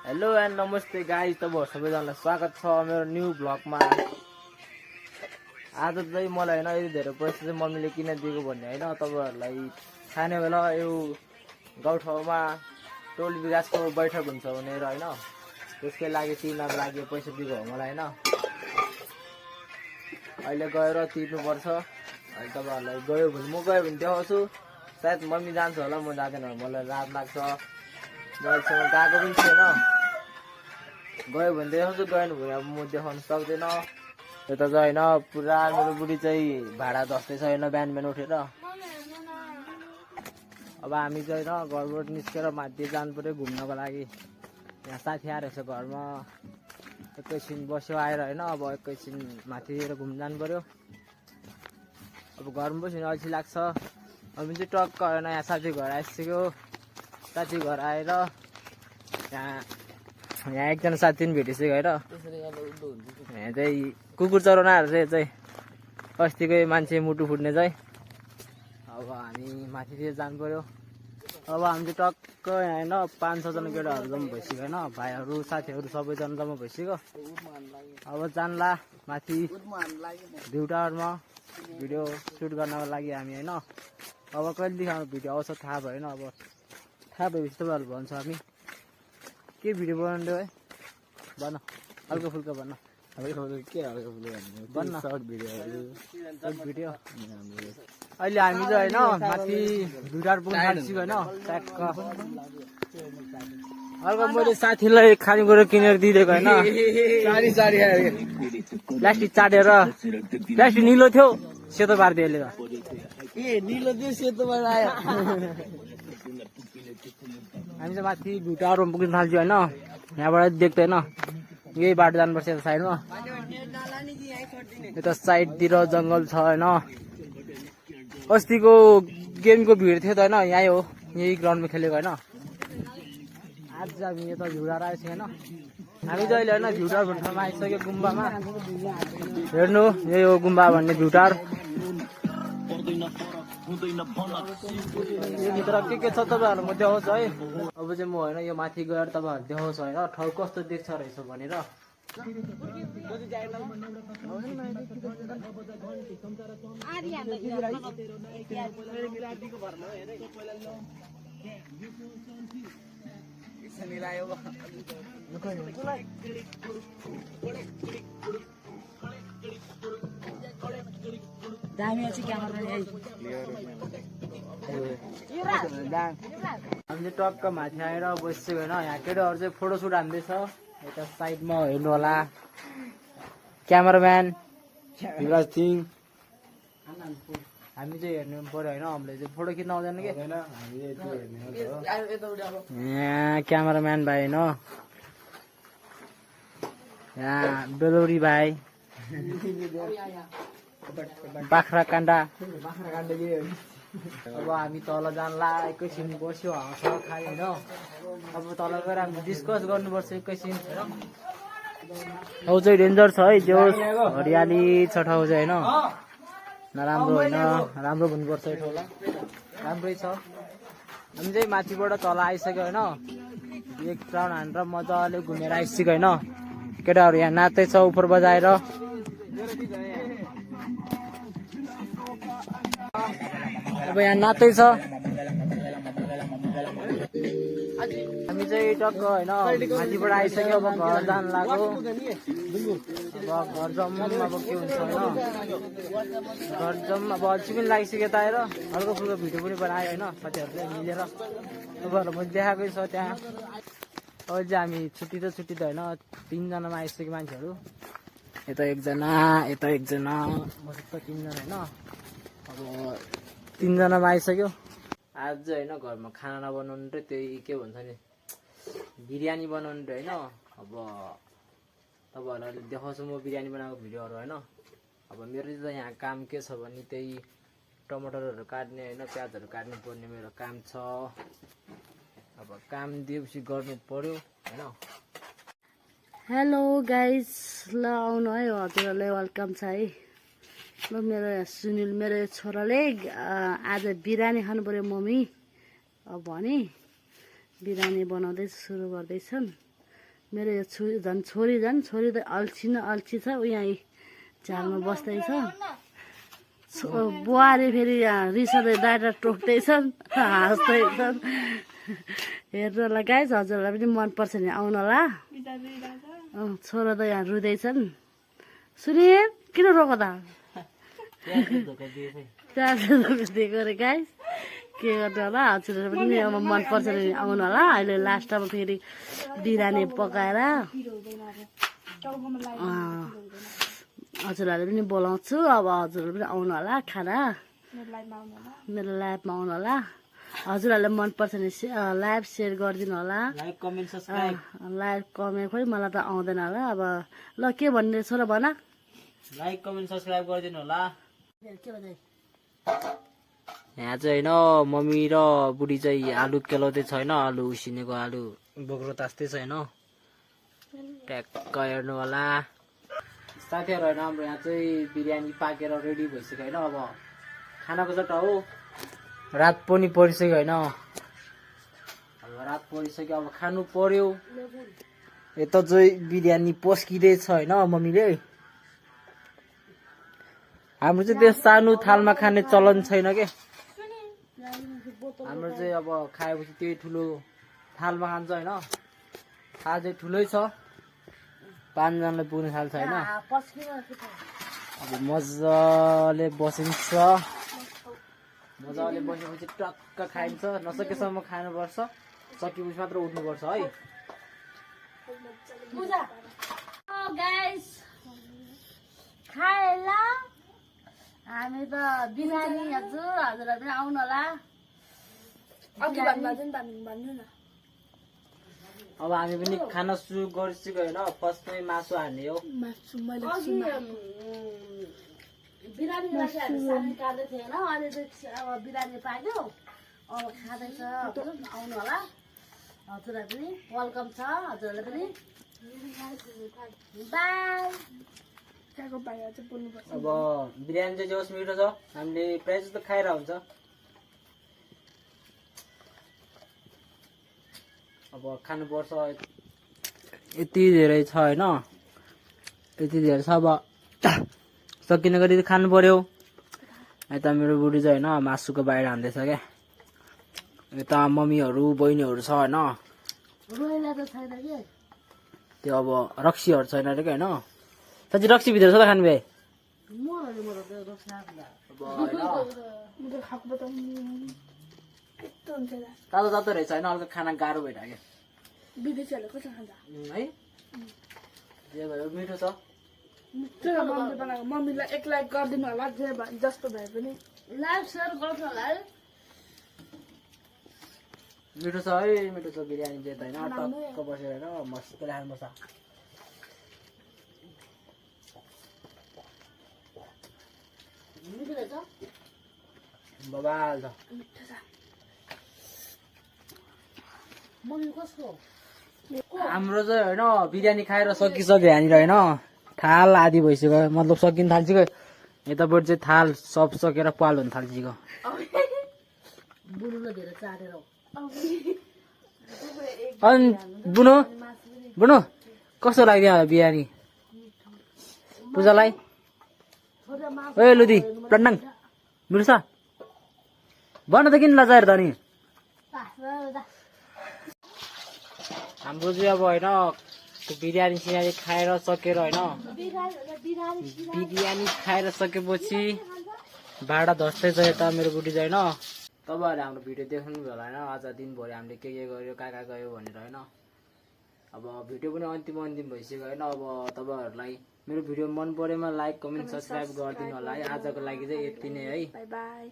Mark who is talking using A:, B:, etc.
A: Hello and नमस्ते guys, तपाईहरु सबैजनालाई स्वागत छ मेरो न्यू ब्लगमा। आज चाहिँ मलाई हैन यति धेरै पैसा चाहिँ मम्मीले किन दिएको भन्ने हैन तपाईहरुलाई थाहा नै होला। यो गाउँठाउँमा टोल विकासको बैठक हुन्छ भनेर हैन, त्यसकै लागि तिनीहरुको लागि पैसा दिएको हो मलाई हैन। अहिले गएर तिर्नुपर्छ। अहिले तपाईहरुलाई गयो भने म गयो भने देखाउँछु। सायद मम्मी जान्छ होला, म जाँदैन, मलाई रात लाग्छ। जहिलेसम्म गएको पनि छैन, गयो भने देखाउँछु, गएन भने अब म देखाउन सक्दैन। यो त होइन पुरा मेरो बुढी चाहिँ भाडा जस्तै छ होइन, बिहान बिहान उठेर। अब हामी चाहिँ होइन घरबाट निस्केर माथि जानु पर्यो घुम्नको लागि। यहाँ साथी आएर छ घरमा, एकैछिन बस्यो आएर होइन। अब एकैछिन माथितिर घुम्न जानु पर्यो। अब घरमा बस्यो भने अल्छी लाग्छ। अब चाहिँ टक्क होइन यहाँ साथी घर आइसक्यो। साथी घर आएर यहाँ एकजना साथी पनि भेटिसक्यो होइन। यहाँ चाहिँ कुकुर चराउन आएर चाहिँ अस्तिकै मान्छे मुटु फुट्ने चाहिँ। अब हामी माथितिर जानु पर्यो। अब हामी चाहिँ टक्क यहाँ होइन 5-6 जना केटाहरू जम्मा भइसक्यो होइन, भाइहरू साथीहरू सबैजना जम्मा भइसक्यो। अब जानला माथि भ्यू टावरमा भिडियो सुट गर्नको लागि हामी होइन। अब कहिलेदेखि हाम्रो भिडियो आउँछ थाहा भएन। अब थाहा भएपछि तपाईँहरू भन्छ हामी के भिडियो बनाउनु है, भन हल्का फुल्का भन्न। भन्न सर्ट भिडियो। अहिले हामी चाहिँ होइन माथि भ्यूटार पुग्न थालिसक्यो होइन। ट्याक्क अर्को मैले साथीलाई खानेकुरा किनेर दिइदिएको होइन। प्लास्टिक चाटेर, प्लास्टिक निलो थियो सेतो पारिदियो यसले त। निलो थियो सेतो भएर आयो। हामी चाहिँ माथि भ्यूटारमा पुग्न थाल्छौँ होइन। यहाँबाट देख्दैन, यही बाटो जानुपर्छ यता साइडमा। यता साइडतिर जङ्गल छ होइन। अस्तिको गेमको भिड थियो त होइन, यहीँ हो, यही ग्राउन्डमा खेलेको होइन। आज हामी यता भ्यूटार आएछ होइन। हामी चाहिँ अहिले होइन भ्यूटार भन्ने ठाउँमा आइसक्यो, गुम्बामा। हेर्नु यही हो गुम्बा भन्ने भ्यूटार। यो भित्र के छ तपाईँहरू म देखाउँछु है। अब चाहिँ म होइन यो माथि गएर तपाईँहरू देखाउँछु होइन ठाउँ कस्तो देख्छ रहेछ भनेर। हामी चाहिँ टक्क माथि आएर बसिसक्यो होइन। यहाँ केटाहरू चाहिँ फोटोसुट हान्दैछ। यता साइडमा हेर्नु होला क्यामेराम्यान विराज सिंह। हामी चाहिँ हेर्नु पर्यो होइन, हामीले चाहिँ फोटो खिच्न आउँदैन कि। यहाँ क्यामेराम्यान भाइ होइन, यहाँ बेलौरी भाइ, बाख्रा काण्डा। अब हामी तल जानला, एकैछिन बस्यो हावा खायो होइन। अब तल गएर हामी डिस्कस गर्नुपर्छ एकैछिन। ठाउँ चाहिँ डेन्जर छ है, त्यो हरियाली छ ठाउँ चाहिँ होइन। नराम्रो होइन, राम्रो भन्नुपर्छ यो ठाउँलाई, राम्रै छ। हामी चाहिँ माथिबाट तल आइसक्यो होइन। एक राउन्ड हानेर मजाले घुमेर आइसक्यो होइन। केटाहरू यहाँ नाच्दैछ उपर बजाएर। अब यहाँ नाच्दैछ। हामी चाहिँ टक्क होइन माथिबाट आइसक्यो। अब घर जान लाग्यो। अब घर जाउँ, अब के हुन्छ होइन। घर जाउँ, अब अल्छी पनि लागिसक्यो यता आएर। हल्का फुल्का भिडियो पनि बनायो होइन साथीहरूले मिलेर। तपाईँहरूलाई मैले देखाएकै छ त्यहाँ। अहिले चाहिँ हामी छुट्टी त होइन 3 जनामा आइसक्यो मान्छेहरू। यता एकजना, यता एकजना, बसेको 3 जना होइन। अब 3 जनामा आइसक्यो। आज चाहिँ होइन घरमा खाना नबनाउनु र त्यही के भन्छ नि बिरयानी बनाउनु होइन। अब तपाईँहरूलाई देखाउँछु म बिरयानी बनाएको भिडियोहरू होइन। अब मेरो चाहिँ यहाँ काम के छ भने त्यही टमाटरहरू काट्ने होइन, प्याजहरू काट्नु पर्ने मेरो काम छ। अब काम दिएपछि गर्नु पर्यो होइन।
B: हेलो गाइज, ल आउनु है, हजुरहरूलाई वेलकम छ है। ल मेरो सुनिल मेरो छोराले आज बिरयानी खानु पर्यो मम्मी अब भने बिरयानी बनाउँदै सुरु गर्दैछन्। मेरो यो छोरी त अल्छी न अल्छी छ ऊ यहाँ झालमा बस्दैछ बुहारी फेरि यहाँ रिसाले डाँडा टोक्दैछन् हाँस्दैछन् हेर्नुलाई गाइस हजुरलाई पनि मनपर्छ नि आउनला छोरा त यहाँ रुँदैछन् सुनिल किन रोको त दिएको रे गाइस के गर्नु होला हजुरहरू पनि अब मनपर्छ नि आउनु होला अहिले लास्टमा फेरि बिरानी पकाएर हजुरहरूले पनि बोलाउँछु अब हजुरहरू पनि आउनु होला खाना मेरो लाइभमा आउनु होला हजुरहरूलाई मनपर्छ नि लाइभ सेयर गरिदिनु होला लाइक कमेन्ट खोइ मलाई त आउँदैन होला अब ल के भन्ने छोरा भन
A: लाइक कमेन्ट सब्सक्राइब गरिदिनु होला यहाँ चाहिँ होइन मम्मी र बुढी चाहिँ आलु केलाउँदै छ होइन आलु उसिनेको आलु बोक्रो तास्दै छ होइन ट्याक्क हेर्नु होला साथीहरू होइन हाम्रो यहाँ चाहिँ बिरयानी पाकेर रेडी भइसक्यो होइन अब खानाको चट्टा हो रात पनि परिसक्यो होइन अब रात परिसक्यो अब खानु पर्यो यता चाहिँ बिरयानी पस्किँदैछ होइन मम्मीले हाम्रो चाहिँ त्यो सानो थालमा खाने चलन छैन के हाम्रो चाहिँ अब खाएपछि त्यही ठुलो थालमा खान्छ होइन थाल चाहिँ ठुलै छ 5 जनालाई पुग्ने थाल छ होइन अब मजाले बसिन्छ मजाले बसेपछि टक्क खाइन्छ नसकेसम्म खानुपर्छ सकेपछि मात्र उठ्नुपर्छ है
B: खाएला हामी त बिरयानी हजुरलाई पनि आउनु होला
A: अब हामी पनि खाना सुरु गरिसक्यो होइन फर्स्टमै मासु हाल्ने हो
B: बिरयानी काट्दै थियो होइन अहिले चाहिँ अब बिरयानी पाक्यो अब खाँदैछ आउनु होला हजुरलाई पनि वेलकम छ हजुरलाई पनि बाई
A: अब बिरयानी चाहिँ जोस् मिठो छ हामीले प्रायः जस्तो खाएर हुन्छ अब खानुपर्छ यति धेरै छ होइन यति धेरै छ अब सकिने गरी खानु पर्यो यता मेरो बुढी चाहिँ होइन मासुको बाहिर हान्दैछ क्या यता मम्मीहरू बहिनीहरू छ होइन त्यो अब रक्सीहरू छैन अरे क्या होइन साँच्ची रक्सी भित्र छ त खानु भए तातो तातो रहेछ होइन अर्को खाना गाह्रो भइरहेको है जे भयो मिठो छ
C: मम्मीलाई एक लाइक गरिदिनु होला जे जस्तो भए पनि
B: लाइभ सेयर गर्छु होला है
A: मिठो छ बिरयानी चाहिँ होइन टक्क बसेर होइन मस्तले खानुपर्छ बबाल छ हाम्रो चाहिँ होइन बिरयानी खाएर सकिसक्यो यहाँनिर होइन थाल आदि भइसक्यो मतलब सकिन थाल्छिगयो यतापट्टि चाहिँ थाल सब सकेर पाल हुन थाल्छिगयो अनि बुनु कस्तो लाग्यो बिरयानी पूजालाई ओ लुदी प्रणाम मिठो छ भन त किन लजाएर त नि हाम्रो चाहिँ अब होइन बिरयानी सिरयानी खाएर सकेर होइन बिरयानी खाएर सकेपछि भाडा धस्दैछ यता मेरो बुढी चाहिँ होइन तपाईँहरूले हाम्रो भिडियो देख्नुभयो होला होइन आज दिनभरि हामीले के गर्यो कहाँ गयो भनेर होइन अब भिडियो पनि अन्तिम भइसक्यो होइन अब तपाईँहरूलाई मेरो भिडियो मन परेमा लाइक कमेन्ट सब्सक्राइब गरिदिनु होला है आजको लागि चाहिँ यति नै है
C: बाई बाई